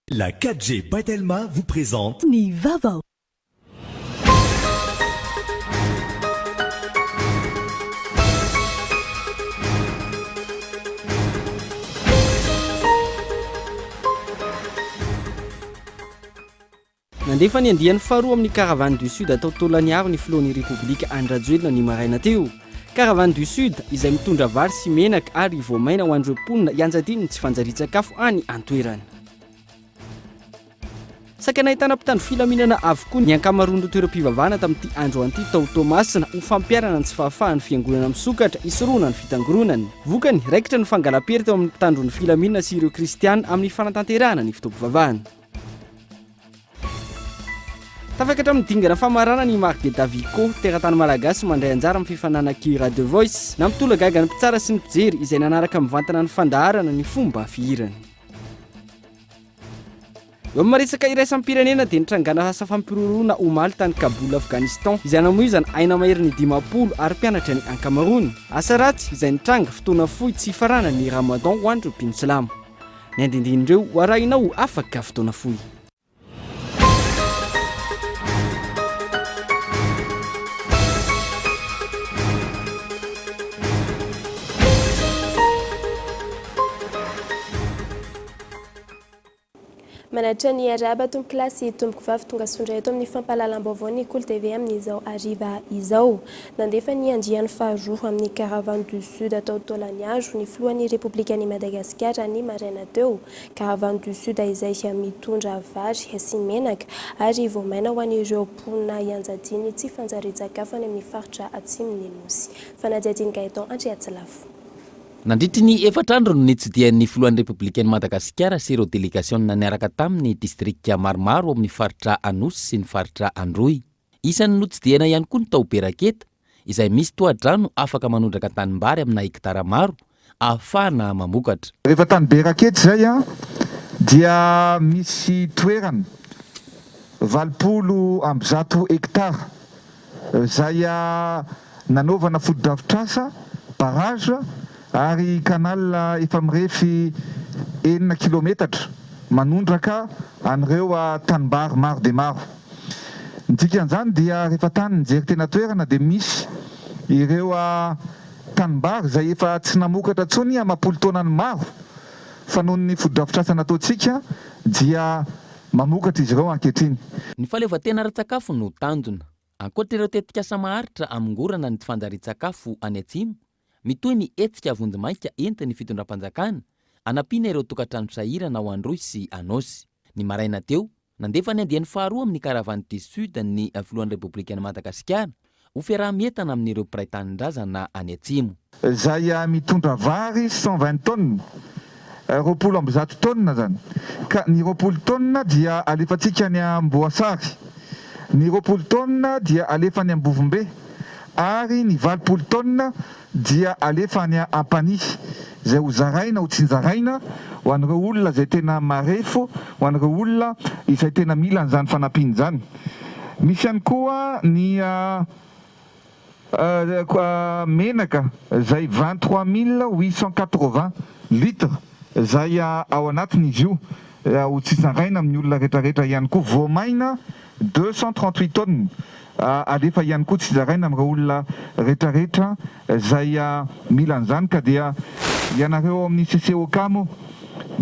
La 4G by Telma vous présente. Ny vaovao. Nandefa ny andiany faharoa amin'ny Caravane du Sud atao Taolagnaro ny filohan'ny Repoblika Andry Rajoelina ny maraina teo. Caravane du Sud izay mitondra vary sy menaka ary voamaina ho an'ireo mponina hianjadian'ny tsy fanjarian-tsakafo any an-toerana. Saika nahitana mpitandro filaminana avokoa ny ankamaroan'ireo toeram-pivavahana tamin'ity androany ity tao Toamasina ho fampiharana ny tsy fahafahan'ny fiangonana misokatra hisorohana ny fitangoronana. Vokany, raikitra ny fangalam-pery teo amin'ny mpitandro ny filaminana sy ireo kristiana amin'ny fanatanterahana ny fotoam-pivavahana. Tafakatra amin'ny dingana famaranana i Marc de Davico, teratany malagasy mandray anjara amin'ny fifaninanana-kira The Voice. Nampitolagaga ny mpitsara sy ny mpijery izay nanaraka mivantana ny fandaharana ny fomba fihirany. Eo amin'ny resaka iraisam-pirenena dia nitrangana asa fampihorohoroana omaly tany Kaboul Afghanistan izay namoizana aina maherin'ny 50 ary mpianatra ny ankamaroany. Asa ratsy izay nitranga fotoana fohy tsy hifaranan'ny Ramadan ho an'ireo mpino silamo. Ny andindinin'ireo ho arahinao afaka fotoana fohy. Manatitra ny arahaba tompokolahy sy tompokovavy tongasoa indray eto amin'ny fampahalalam-baovao ny Kolo TV amin'izao hariva izao. Nandefa ny andiany faharoa amin'ny Caravane du Sud atao Taolagnaro ny filohan'ny Repoblikan'i Madagasikara ny maraina teo. Caravane du Sud izay mitondra vary sy menaka ary voamaina ho an'ireo mponina ianjadian'ny tsy fanjarian-tsakafo any amin'ny faritra atsimon'ny Nosy. Fanadihadian'i Gaëtan Andriatsilafo. Nandritry ny efatra andro no nitsidihan'ny filohan'ny Repoblikan'i Madagasikara sy ireo delegasionina niaraka taminy distrika maromaro ao amin'ny faritra Anosy sy ny faritra Androy. Isan'ny notsidihana ihany koa ny tao Beraketa, izay misy tohadrano afaka manondraka tanimbary amina hektara maro ahafahana mamokatra. Rehefa tany Beraketa izay dia misy toerana 180 hektara Izay nanaovana fotodrafitrasa, barrage, ary canal efa mirefy enina kilometatra manondraka an'ireo tanimbary maro dia maro. Ny dikan'izany dia rehefa tany nijery tena toerana dia misy ireo tanimbary izay efa tsy namokatra intsony amam-polo taonany maro fa noho ny fotodrafitrasa nataontsika dia Mamokatra izy ireo ankehitriny. Ny fahaleovantena ara-tsakafo no tanjona. Ankoatra ireo tetikasa maharitra hamongorana ny tsy fanjarian-tsakafo any Atsimo, mitohy ny hetsika vonjimaika entin'ny fitondram-panjakana hanampiana ireo tokantrano sahirana ao Androy sy Anôsy. Ny maraina teo, nandefa ny andiany faharoa amin'ny Caravane du Sud ny filohan'ny Repoblikan'i Madagasikara ho fiaraha-mientana amin'ireo mpiray tanindrazana any Atsimo. Izay mitondra vary 120 tonnes, 120 taonina izany, ka ny 20 taonina dia alefantsika any Amboasary, ny 20 taonina dia alefa any Ambovombe ary ny 80 taonina dia alefa any Ampanihy, izay ho zaraina, ho tsinjaraina ho an'ireo olona izay tena marefo, ho an'ireo olona izay tena mila an'izany fanampiana izany. Misy ihany koa ny menaka izay 23 880 litres izay ao anatiny izy io, ho tsinjaraina amin'ny olona rehetrarehetra ihany koa. Voamaina 238 tonnes alefa ihany koa tsinjaraina amin'ireo olona rehetrarehetra izay mila an'izany ka dia ianareo ao amin'ny CCOK moa,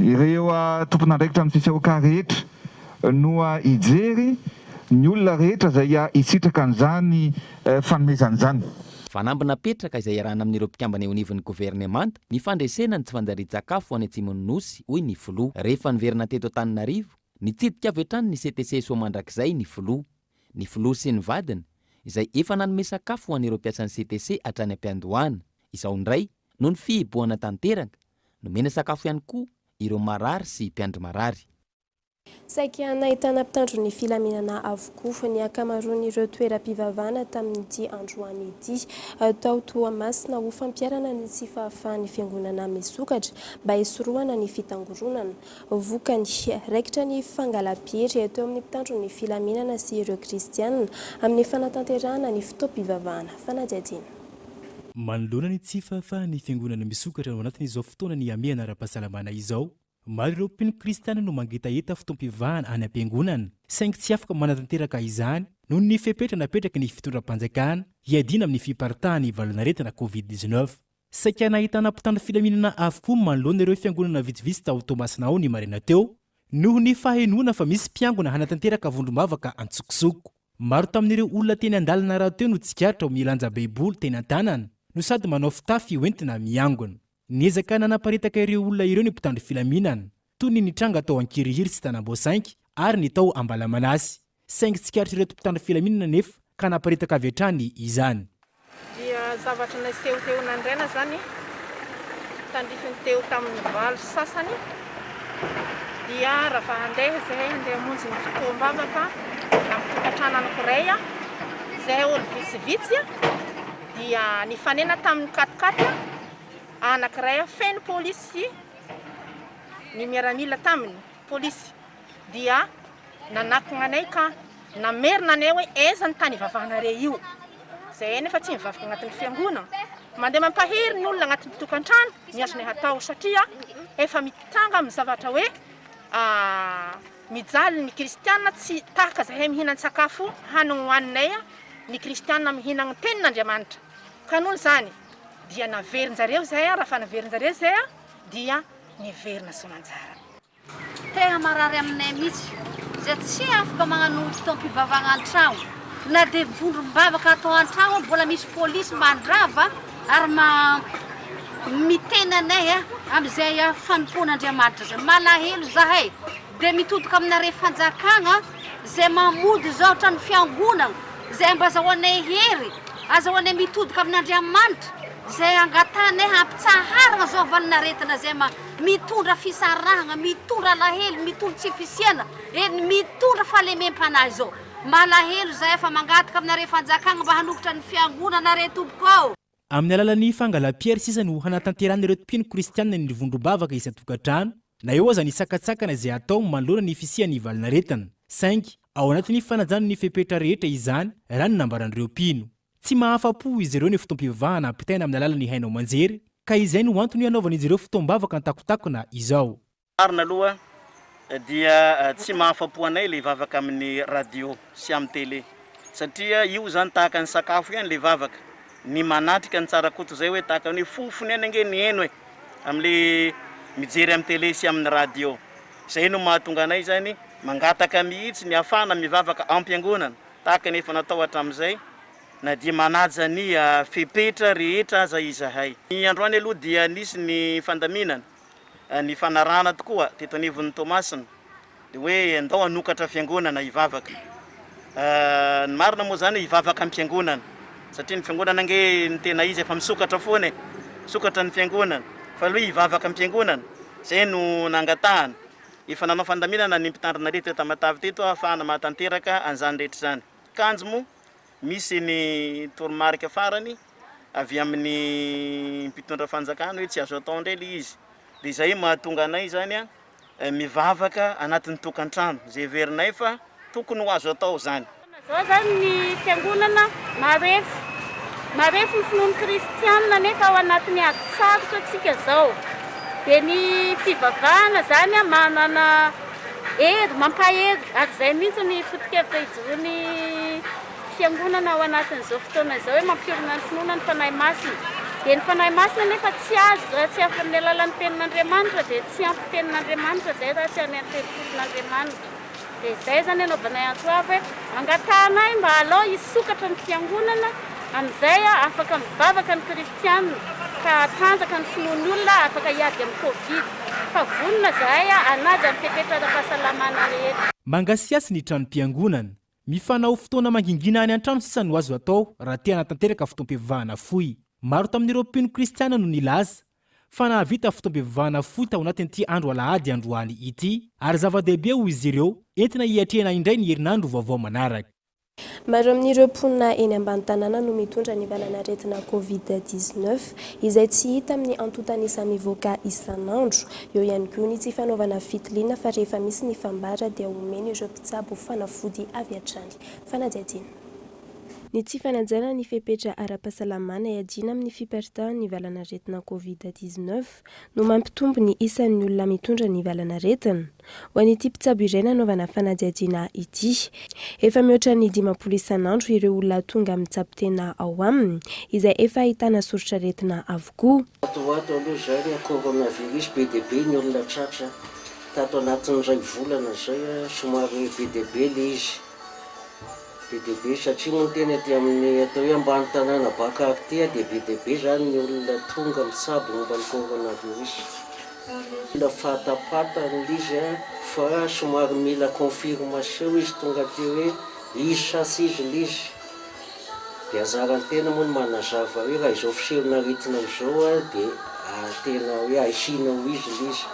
ireo tompon'andraikitra amin'ny CCOK rehetra, no hijery ny olona rehetra izay hisitraka an'izany fanomezana izany. Fanamby napetraka izay iarahana amin'ireo mpikambana eo anivon'ny governemanta ny fandresena ny tsy fanjarian-tsakafo any atsimon'ny Nosy, hoy ny filoha. Rehefa niverina teto Antananarivo, nitsidika avy hatrany ny CTC Soamandrakizay ny filoha. Ny filoha sy ny vadiny, izay efa nanome sakafo ho an'ireo mpiasan'ny CTC hatrany am-piandohana. Izao indray, noho ny fihibohana tanteraka, nomena sakafo ihany koa ireo marary sy mpiandry marary. Saika nahitana mpitandro ny filaminana avokoa ny ankamaroan'ireo toeram-pivavahana tamin'ity androany ity tao Toamasina ho fampiharana ny tsy fahafahan'ny fiangonana misokatra mba hisorohana ny fitangoronana. Vokany, raikitra ny fangalam-piery teo amin'ny mpitandro ny filaminana sy ireo kristiana amin'ny fanatanterahana ny fotoam-pivavahana. Fanadihadiana. Manoloana ny tsy fahafahan'ny fiangonana misokatra ao anatin'izao fotoana ny hamehana ara-pahasalamana izao. Maro ireo mpino kristiana no mangetaheta fotoam-pivavahana any am-piangonana, saingy tsy afaka manatanteraka izany noho ny fepetra napetraky ny fitondram-panjakana hiadiana amin'ny fiparitahan'ny valanaretina Covid 19. Saika nahitana mpitandro filaminana avokoa manoloana ireo fiangonana vitsivitsy tao Toamasina ao ny maraina teo, noho ny fahenoana fa misy mpiangona hanatanteraka vondrom-bavaka an-tsokosoko. Maro tamin'ireo olona teny an-dalana rahateo no tsikaritra ho milanja baiboly teny an-tanana no sady manao fitafy hoentina miangona. Niezaka nanaparitaka ireo olona ireo ny mpitandro filaminana, toy ny nitranga tao Ankirihiry sy Tanamboasainky ary ny tao Ambalamanasy. Saingy tsikaritr'ireto mpitandro filaminana anefa ka naparitaka avy hatrany izany. Dia zavatra naseho teo nandraina zany tandrifiny teo tamin'ny valo sy sasany dia raha vao handeha zahay handeha hamonjy ny fotoam-bavaka amin'ny tokantrano anankiray zahay olo vitsivitsy dia nifanena tamin'ny quat-quat anankiray feno polisy sy ny miaramila taminy polisy dia nanakona anay ka namerina anay hoe aiza ny tany ivavahanareo io, zahay nefa tsy mivavaka agnatin'ny fiangonana, mandeha mampahery ny olona agnatin'ny tokantrano ny azonay hatao satria efa mitranga amin'ny zavatra hoe mijaly ny kristiana tsy tahaka zahay mihinan-tsakafo hanigny hohaninay ny kristiana mihinagny tenin'Andriamanitra ka noho izany dia naverinjareo zahay raha fa naverinjareo zahay dia niverina soamantsara. Tegna marary aminay mihitsy zay tsy afaka magnano fotoam-pivavahagna an-tragno na dia vondrom-bavaka atao an-tragno mbola misy polisy mandrava ary ma miteny anay amizay fanompoan'Andriamanitra zay malahelo zahay dia mitodika aminareo fanjakagna zay mamody zao trano fiangonagna zay mba azahoanay hery azahoanay mitodika amin'Andriamanitra zay angatahanay hampitsaharagna zao valin'aretina zay ma Mitondra fisarahagna, mitondra alahelo, mitondra tsy fisiana, eny mitondra fahalemem-panahy zao. Malahelo zahay fa mangataka aminareo fanjakagna mba hanokatra ny fiangonana re tompoko ô! Amin'ny alalan'ny fangalam-piery sisa no hanatanterahan'ireo mpino kristianina ny vondrom-bavaka isan-tokantrano, na eo aza ny sakantsakana izay atao manoloana ny fisian'ny valanaretina. Saingy, ao anatin'ny fanajana ny fepetra rehetra izany, raha ny nambaran'ireo mpino. Tsy mahafa-po izy ireo ny fotoam-pivavahana ampitaina amin'ny alalan'ny haino aman-jery, ka izay no antony hanaovan'izy ireo fotoam-bavaka an-takotakona izao. Marina aloha dia tsy mahafa-po anay ilay vavaka amin'ny radio sy amin'ny télé satria io izany tahaka ny sakafo ihany ilay vavaka, ny manatrika ny tsara koa toy izay hoe tahaka ny hoe fofony ihany ange ny heno e, amin'ilay mijery amin'ny télé sy amin'ny radio. Izay no mahatonga anay izany mangataka mihitsy ny hahafahana mivavaka am-piangonana. Tahaka ny efa natao hatramin'izay, na dia manaja ny fepetra rehetra aza izahay. Ny androany aloha dia nisy ny fandaminana, ny fanarahana tokoa teto anivon'ny Toamasina, dia hoe ndao hanokatra fiangonana hivavaka. Ny marina moa izany hivavaka am-piangonana, satria ny fiangonana ange ny tena izy efa misokatra foana e, misokatra ny fiangonana, fa aloha hivavaka am-piangonana, izay no nangatahana. Efa nanao fandaminana ny mpitandrina rehetra teto Tamatave teto ahafahana mahatanteraka an'izany rehetra izany. Kanjo moa misy ny toromarika farany avy amin'ny mpitondra fanjakana hoe tsy azo atao indray ilay izy. Dia izay mahatonga anay izany mivavaka anatin'ny tokantrano izay heverinay fa tokony ho azo atao izany. Zao zany ny fiangonana marefo, marefo ny finoan'ny kristianina nefa ao anatin'ny ady sarotra tsika zao, dia ny fivavahana zany manana hery, mampahery ary zay mihitsy ny foto-kevitra ijoroan'ny fiangonana ao anatin'izao fotoana izao hoe mampiorina ny finoana ny Fanahy Masina, dia ny Fanahy Masina nefa tsy azo raha tsy avy amin'ny alalan'ny tenin'Andriamanitra dia tsy ampy tenin'Andriamanitra zay raha tsy any an-tempolin'Andriamanitra. Dia izay izany anaovanay antso avo hoe angatahanay mba alao hisokatra ny fiangonana amin'izay afaka mivavaka ny kristiana ka hatanjaka ny finoan'ny olona afaka hiady amin'ny covid fa vonona izahay hanaja ny fepetra ara-pahasalamana rehetra. Mangasiasy ny tranom-piangonana. Mifanao fotoana mangingina any an-trano sisa no azo atao raha te hanatanteraka fotoam-pivavahana fohy. Maro tamin'ireo mpino kristiana no nilaza fa nahavita fotoam-pivavahana fohy tao anatin'ity andro alahady androany ity ary zava-dehibe hoy izy ireo entina hiatrehana indray ny herinandro vaovao manaraka. Maro amin'ireo mponina eny ambany tanàna no mitondra ny valanaretina Covid 19, izay tsy hita amin'ny antontan'isa mivoaka isan'andro. Eo ihany koa ny tsy fanaovana fitiliana fa rehefa misy ny fambara dia omen'ireo mpitsabo fanafody avy hatrany. Fanadihadiana. Ny tsy fanajana ny fepetra ara-pahasalamana iadiana amin'ny fiparitahan'ny valanaretina Covid 19 no mampitombo ny isan'ny olona mitondra ny valanaretina. Ho an'ity mpitsabo iray nanaovana fanadihadiana ity, efa mihoatra ny 50 isan'andro ireo olona tonga mitsabo tena ao aminy, izay efa ahitana soritr'aretina avokoa. Tato ho ato aloha izany coronavirus be dia be ny olona tratra tato anatin'ny iray volana izay, somary hoe be dia be ilay izy. Be dia be satria moa ny tena aty amin'ny atao hoe ambany tanàna bas quartier dia be dia be izany ny olona tonga mitsabo momba ny coronavirus. Mila fatapatany ilay izy fa somary mila confirmation izy tonga aty hoe izy sa tsy izy ilay izy. Dia anjaran'ny tena moa ny manazava hoe raha izao fisehon'aretina izao dia tena hoe ahiana ho izy ilay izy.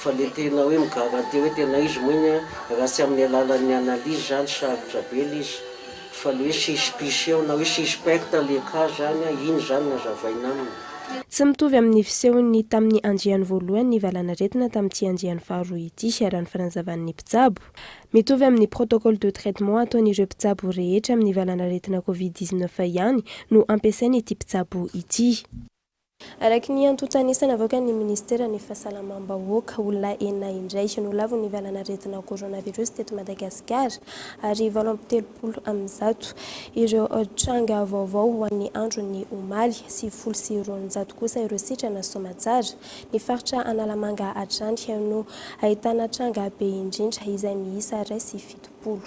Fa le tena hoe mi-garantie hoe tena izy moa iny an, raha tsy amin'ny alalan'ny analyse zany sarotra be le izy, fa le hoe suspicion na hoe suspecte le cas zany an, iny zany no azavaina aminy. Tsy mitovy amin'ny fisehon'ny tamin'ny andiany voalohany ny valanaretina tamin'ity andiany faharoa ity, raha ny fanazavan'ny mpitsabo. Mitovy amin'ny protocole de traitement ataon'ireo mpitsabo rehetra amin'ny valanaretina covid 19 ihany no ampiasain'ity mpitsabo ity. Araka ny antontan'isa navoakan'ny minisiteran'ny Fahasalamam-bahoaka, olona enina indray no lavon'ny valanaretina coronavirus teto Madagasikara ary 138 ireo tranga vaovao ho an'ny andron'ny omaly, 290 kosa ireo sitrana soamatsara. Ny faritra Analamanga hatrany no ahitana tranga be indrindra izay miisa 71.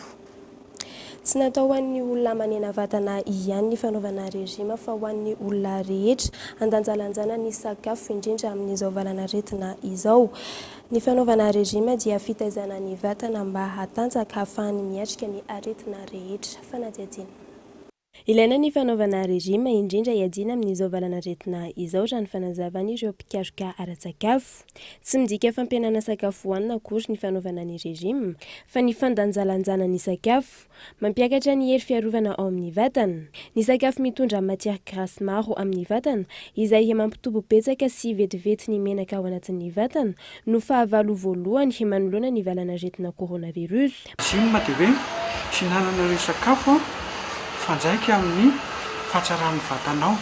Tsy natao ho an'ny olona manena vatana ihany ny fanaovana régime fa ho an'ny olona rehetra. Andanjalanjana ny sakafo indrindra amin'izao valan'aretina izao. Ny fanaovana régime dia fitaizana ny vatana mba hatanjaka hahafahany miatrika ny aretina rehetra. Fanadihadiana. Ilaina ny fanaovana régime indrindra hiadiana amin'izao valan'aretina izao raha ny fanazavan'ireo mpikaroka ara-tsakafo. Tsy midika fampihenana sakafo hohanina akory ny fanaovana ny régime fa ny fandanjalanjana ny sakafo. Mampiakatra ny hery fiarovana ao amin'ny vatana. Ny sakafo mitondra matière grasse maro amin'ny vatana izay mampitobo betsaka sy vetivety ny menaka ao anatin'ny vatana no fahavalo voalohany manoloana ny valan'aretina coronavirus. Régime dia hoe fihinanana ireo sakafo mifandraika amin'ny fahatsaran'ny vatanao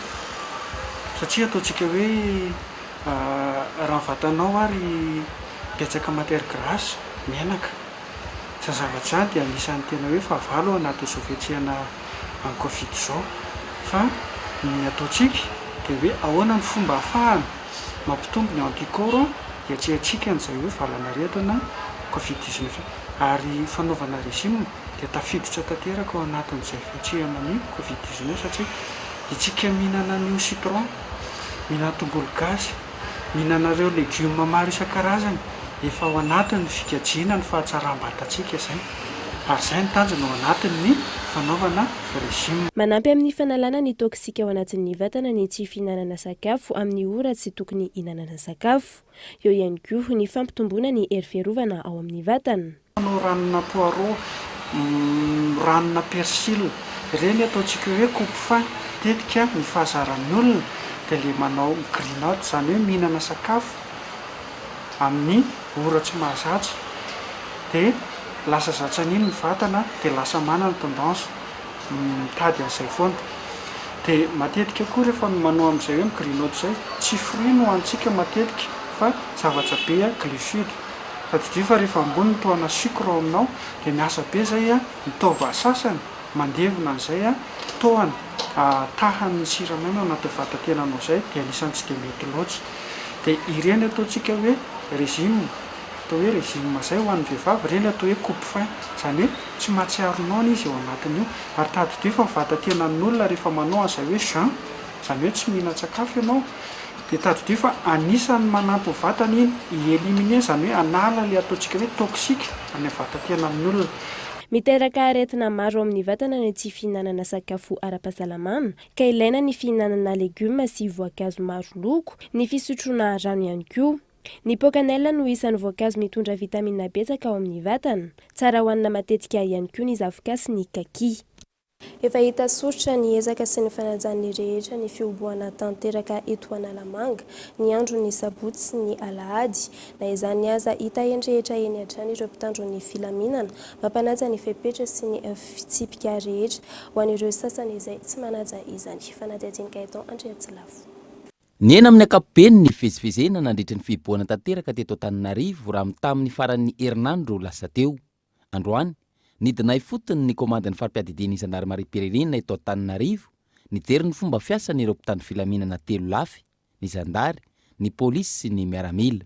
satria ataontsika hoe raha ny vatanao ary betsaka matière grasse, menaka, izany zavatra izany dia anisan'ny tena hoe fahavalo ao anatin'izao fiatrehana an'i covid izao fa ny ataontsika dia hoe ahoana ny fomba ahafahana mampitombo ny anticorps hiatrehantsika an'izay hoe valanaretina covid 19 ary fanaovana régime dia tafiditra tanteraka ao anatin'izay fiatrehana ny covid 19 satria itsika mihinana an'io citron, mihinana tongolo gasy, mihinana ireo legioma maro isan-karazany efa ao anatin'ny fikajiana ny fahatsaram-batantsika izay ary izay no tanjona ao anatin'ny fanaovana régime. Manampy amin'ny fanalana ny toxique ao anatin'ny vatana ny tsy fihinanana sakafo amin'ny ora tsy tokony hihinanana sakafo. Eo ihany koa ny fampitomboana ny hery fiarovana ao amin'ny vatana. Manao ranona poireau, ranona persil, ireny ataontsika hoe coupe faim. Matetika ny fahazaran'ny olona dia ilay manao grignote, izany hoe mihinana sakafo amin'ny ora tsy mahazatra dia lasa zatra an'iny ny vatana dia lasa manana tendance mitady an'izay foana. Dia matetika koa rehefa manao amin'izay hoe mi-grignote izay, tsy fruit no hanintsika matetika fa zavatra be glucides. Tadidio fa rehefa ambony ny tohana sucre ao aminao dia miasa be izay ny taova sasany mandevona an'izay tohana tahan'ny siramamy ao anatin'ny vatan-tenanao izay dia anisan'ny tsy dia mety loatra. Dia ireny ataontsika hoe régime, atao hoe régime izay ho an'ny vehivavy, ireny atao hoe coupe faim, izany hoe tsy mahatsiaro noana izy ao anatin'io. Ary tadidio fa ny vatan-tenan'olona rehefa manao an'izay hoe jeûne, izany hoe tsy mihinan-tsakafo ianao, dia tadidio fa anisan'ny manampy ny vatana iny hi-éliminer, izany hoe hanala ilay ataontsika hoe toxique any amin'ny vatan-tenan'ny olona. Miteraka aretina maro ao amin'ny vatana ny tsy fihinanana sakafo ara-pahasalamana, ka ilaina ny fihinanana legioma sy voankazo maro loko, ny fisotroana rano ihany koa. Ny pokanelle no isan'ny voankazo mitondra vitamina betsaka ao amin'ny vatana. Tsara hohanina matetika ihany koa ny zavoka sy ny kaki. Efa hita soritra ny ezaka sy ny fanajan'ny rehetra ny fihobohana tanteraka eto Analamanga ny andron'ny sabotsy sy ny alahady. Na izany aza, hita eny rehetra eny hatrany ireo mpitandro ny filaminana, mampanaja ny fepetra sy ny fitsipika rehetra ho an'ireo sasany izay tsy manaja izany. Fanadihadian'i Gaëtan Andriatsilavo. Nihena amin'ny ankapobeny ny fivezivezena nandritry ny fihibohana tanteraka teto Antananarivo raha mitaha amin'ny faran'ny herinandro lasa teo. Androany, nidina ifotony ny komandin'ny fari-piadidian'ny zandarimariam-pirenena eto Antananarivo nijery ny fomba fiasan'ireo mpitandro filaminana telo lafy, ny zandary, ny polisy sy ny miaramila.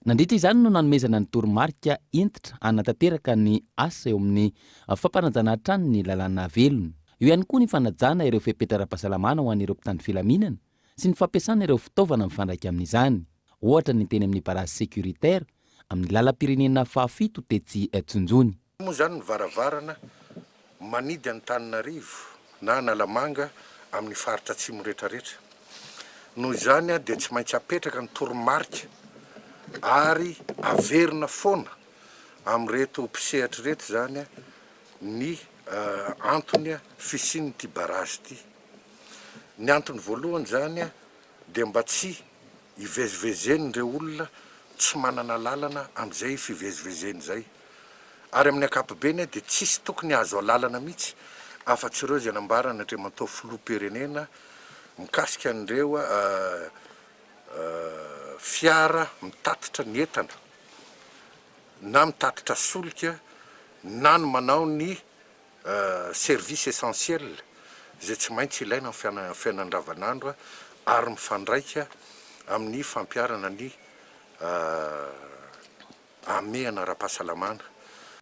Nandritra izany no nanomezana ny toromarika hentitra hanatanteraka ny asa eo amin'ny fampanajana hatrany ny lalàna velona. Eo ihany koa ny fanajana ireo fepetra ara-pahasalamana ho an'ireo mpitandro filaminana sy ny fampiasana ireo fitaovana mifandraika amin'izany. Ohatra ny teny amin'ny barrage sécuritaire amin'ny lalam-pirenena fahafito tetsy Tsonjony. Moa izany ny varavarana manidy Antananarivo na Analamanga amin'ny faritra atsimo rehetrarehetra. Noho izany dia tsy maintsy apetraka ny toromarika ary averina foana amin'ireto mpisehatra ireto izany ny antony fisian'ity barrage ity. Ny antony voalohany izany dia mba tsy hivezivezen'ireo olona tsy manana alalana amin'izay fivezivezena izay. Ary amin'ny ankapobeny dia tsisy tokony hahazo alalana mihitsy afa-tsy ireo izay nambaran'Andriamatoa Filoham-pirenena mikasika an'ireo fiara mitatitra ny entana na mitatitra solika na ny manao ny service essentiel izay tsy maintsy ilaina amin'ny fiainana andavanandro ary mifandraika amin'ny fampiharana ny hamehana ara-pahasalamana.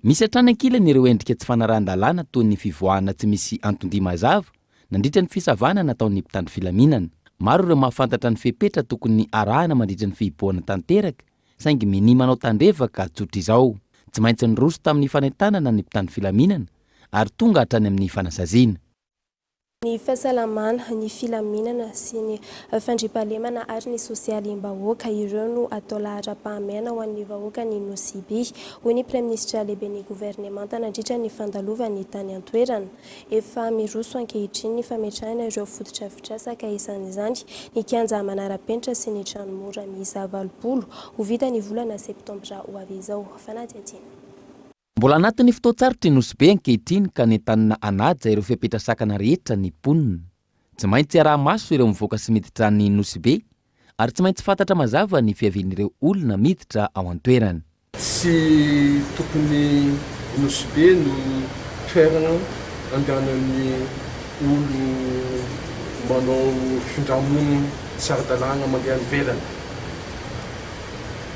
Misy hatrany ankilany ireo endrika tsy fanarahan-dalàna toy ny fivoahana tsy misy anton-dia mazava nandritra ny fisavana nataon'ny mpitandro filaminana. Maro ireo mahafantatra ny fepetra tokony arahana mandritra ny fihibohana tanteraka saingy minia manao tandrevaka tsotra izao. Tsy maintsy niroso tamin'ny fanentanana ny mpitandro filaminana ary tonga hatrany amin'ny fanasaziana. Ny fahasalamana, ny filaminana sy ny fandriampahalemana ary ny sosialim-bahoaka, ireo no atao laharam-pahamehana ho an'ny vahoakan'i Nosy Be, hoy ny Praiminisitra lehiben'ny governemanta nandritra ny fandalovany tany an-toerana. Efa miroso ankehitriny ny fametrahana ireo fotodrafitrasa ka isan'izany ny kianja manara-penitra sy ny trano mora miisa 80 ho vita ny volana septambra ho avy izao. Fanadihadiana. Mbola anatin'ny fotoan-tsarotra i Nosy Be ankehitriny ka nentanina hanaja ireo fepetra sakana rehetra ny mponina. Tsy maintsy araha-maso ireo mivoaka sy miditra any Nosy Be ary tsy maintsy fantatra mazava ny fiavian'ireo olona miditra ao an-toerana. Tsy tokony Nosy Be no toerana andehanan'ny olo manao findra-monina tsy ara-dalàna mandeha any ivelany.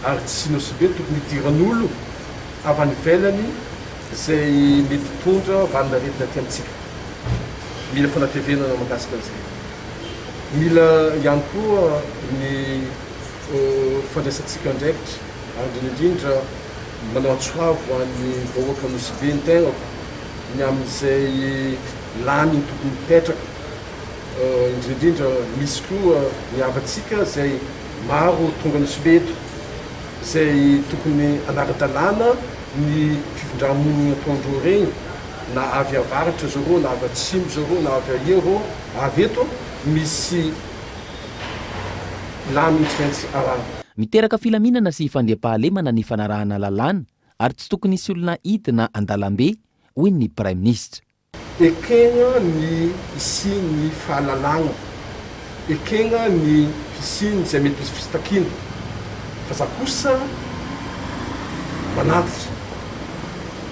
Ary tsy Nosy Be tokony hidiran'olo avy any ivelany izay mety hitondra valin'aretina aty amintsika. Mila fanatevenana mahakasika an'izay. Mila ihany koa ny fandraisantsika andraikitra. Ary indrindra indrindra manao antso avo ho an'ny vahoaka Nosy Be ny tenako ny amin'izay lany tokony hipetraka, indrindra indrindra misy koa ny havantsika izay maro tonga Nosy Be eto izay tokony hanara-dalàna ny fifindra-monina ataondreo ireny na avy avaratra zareo na avy atsimo zareo na avy aia reo avy eto misy laminy tsy maintsy arahina. Miteraka filaminana sy fandriampahalemana ny fanarahana lalàna ary tsy tokony hisy olona hidina an-dalambe, hoy ny Praiminisitra. Ekena ny hisian'ny fahalalana, ekena ny fisian'izay mety ho fitakiana, fa za kosa manantitra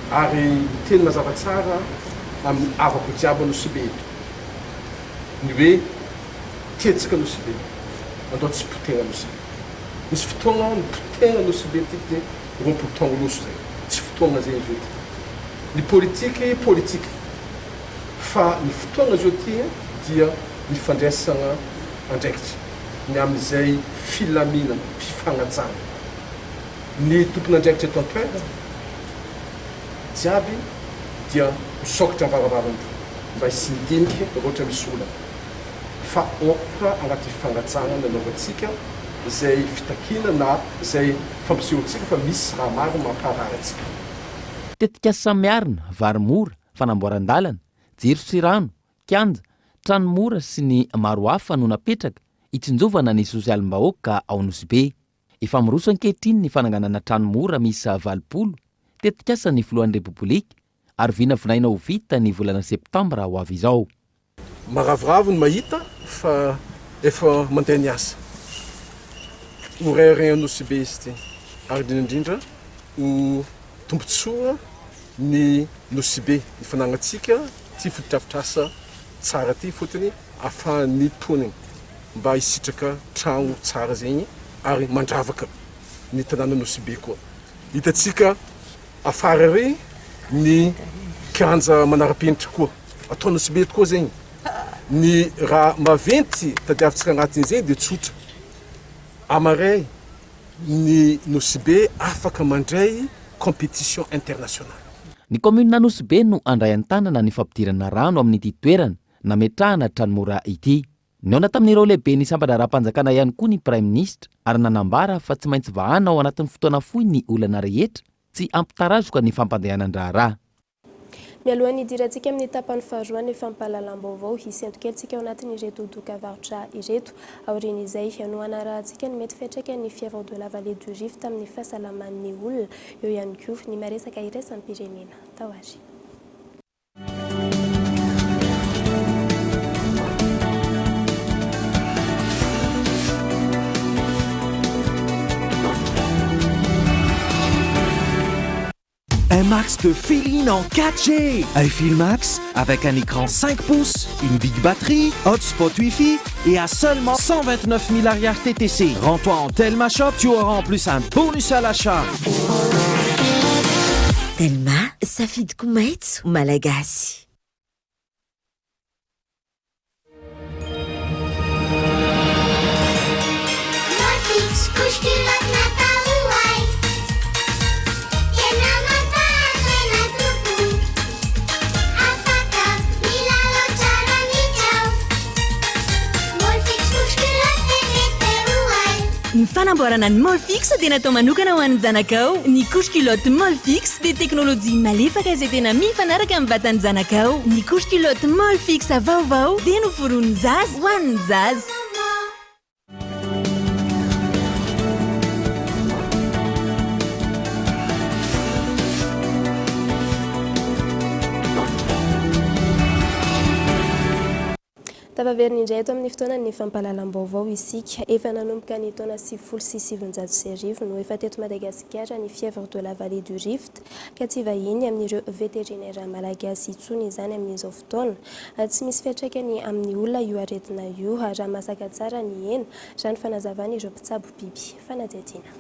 ary miteny mazava tsara amin'ny havako jiaby Anosibe eto ny hoe, Tiantsika Nosy Be, andao tsy potehina Nosy Be. Nisy fotoagna nipotehina Nosy Be ty de 20 taogno loso zay. Tsy fotoagna zegny zao ty. Ny politiky politika fa ny fotoagna zao ty dia ny fandraisagna andraikitra ny amin'izay filaminana, fifagnajagna. Ny tompon'andraikitra eto an-toerana jiaby dia. Misokatra ny varavarana mba hisian'ny dinika raha ohatra misy olana. Fa aoka anaty fifanajana ny anaovantsika izay fitakiana na izay fampisehoantsika fa misy raha maro mamparary antsika. Tetikasa miarina, vary mora, fanamboaran-dalana, jiro sy rano, kianja, trano mora sy ny maro hafa no napetraka hitsinjovana ny sosialim-bahoaka ao Nosy Be. Efa miroso ankehitriny ny fananganana trano mora miisa 80, tetikasan'ny filohan'ny Repobolika, ary vinavinaina ho vita ny volana septambra ho avy izao. Maravoravo ny mahita fa efa mandeha ny asa. Ho rehareha Nosy Be izy ity ary indrindra indrindra ho tombontsoa ny Nosy Be ny fananantsika ity fotodrafitrasa tsara ity fotony ahafahan'ny mponina mba hisitraka tragno tsara zegny ary mandravaka ny tanàna Nosy Be koa. Hitantsika afara ary ny kianja manara-penitra koa. Atao Nosy Be tokoa zegny. Ny raha maventy tadiavintsika agnatin'izegny dia tsotra. Amaray ny Nosy Be afaka mandray compétition internationale. Ny kaominina Nosy Be no handray an-tanana ny fampidirana rano amin'ity toerana nametrahana trano mora ity. Nihaona tamin'ireo lehiben'ny sampan-draharaham-panjakana ihany koa ny Praiminisitra ary nanambara fa tsy maintsy vahana ao anatin'ny fotoana fohy ny olana rehetra tsy hampitarazoka ny fampandehanan-draharaha. Mialohan'ny hidirantsika amin'ny tapany faharoa ny fampahalalam-baovao, hisento kely tsika ao anatin'ireto dokavarotra ireto. Aorian'izay, no hanarahantsika ny mety fiantraikan'ny fièvre de la vallée du Rift amin'ny fahasalaman'ny olona. Eo ihany koa ny maresaka iraisam-pirenena. Tao ary. Un max de feeling en 4G iFeel Max avec un écran 5 pouces, une big batterie, hotspot Wi-Fi et à seulement 129 000 arrière TTC. Rends-toi en Telma Shop, tu auras en plus un bonus à l'achat. Telma, safidiko maitso malagasy. Ny fanamboarana ny Molfix dia natao manokana ho an'ny zanakao. Ny couche culotte Molfix dia teknolojia malefaka izay tena mifanaraka amin'ny vatan'ny zanakao. Ny couche culotte Molfix vaovao dia noforonin'ny zaza ho an'ny zaza. Tafaverina indray eto amin'ny fotoanan'ny fampahalalam-baovao isika. Efa nanomboka ny taona 1990 no efa teto Madagasikara ny fièvre de la vallée du Rift ka tsy vahiny amin'ireo vétérinaires malagasy intsony izany amin'izao fotoana. Tsy misy fiantraikany amin'ny olona io aretina io raha masaka tsara ny hena, raha ny fanazavan'ireo mpitsabo biby. Fanadihadiana.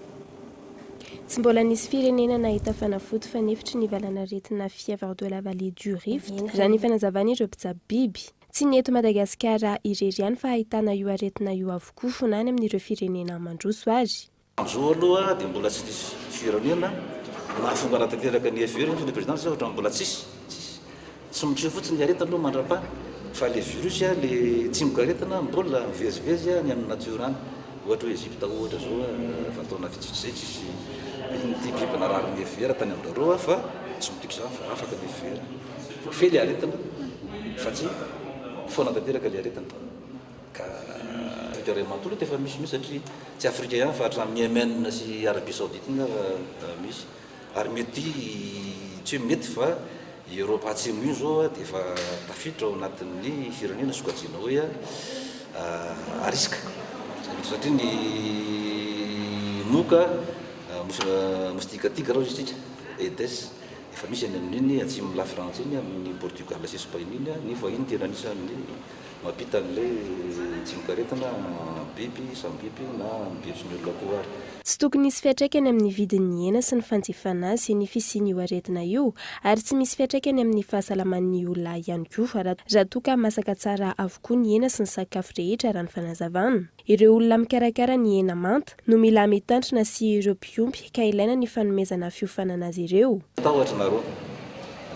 Tsy mbola nisy firenena nahita fanafody fanefitry ny valanaretina fièvre de la vallée du Rift, raha ny fanazavan'ireo mpitsabo biby. Tsy ny eto Madagasikara irery ihany fa ahitana io aretina io avokoa na any amin'ireo firenena mandroso ary. Amin'izao aloha dia mbola tsy nisy firenena nahafongana tanteraka ny FVR monsieur le président satria ohatran'ny mbola tsisy, tsisy. Tsy miseho fotsiny ny aretina aloha mandrapaha fa le virus, le tsimokaretina mbola mivezivezy any amin'ny natiora any. Ohatra hoe Egypte ohatra zao efa taona vitsivitsy izay tsisy ity biby narary ny FVR tany amin-dRareo fa tsy midika izany fa afaka ny FVR. Voafehy le aretina fa tsy foana tanteraka le aretina. Ka Afrika iray manontolo eto efa misy mihitsy satria tsy Afrika ihany fa hatramin'ny Yemen sy Arabie Saoudite iny ara misy. Ary mety tsy hoe mety fa i Eoropa Atsimo io izao dia efa tafiditra ao anatin'ny firenena sokajiana hoe à risque. Satria ny moka, moustique tigre hoy isika, Aedes, efa misy any amin'iny atsimon'i Lafrantsa iny, amin'i Portugal sy Espagne iny, nefa iny tena anisan'ny Mampita an'ilay tsimokaretina amin'ny biby, samy biby na amin'ny biby sy ny olona koa ary. Tsy tokony hisy fiantraikany amin'ny vidin'ny hena sy ny fanjifana azy ny fisian'io aretina io ary tsy misy fiantraikany amin'ny fahasalaman'ny olona ihany koa raha toa ka masaka tsara avokoa ny hena sy ny sakafo rehetra raha ny fanazavana. Ireo olona mikarakara ny hena manta no mila mitandrina sy ireo mpiompy ka ilaina ny fanomezana fiofanana azy ireo. Tahotra nareo.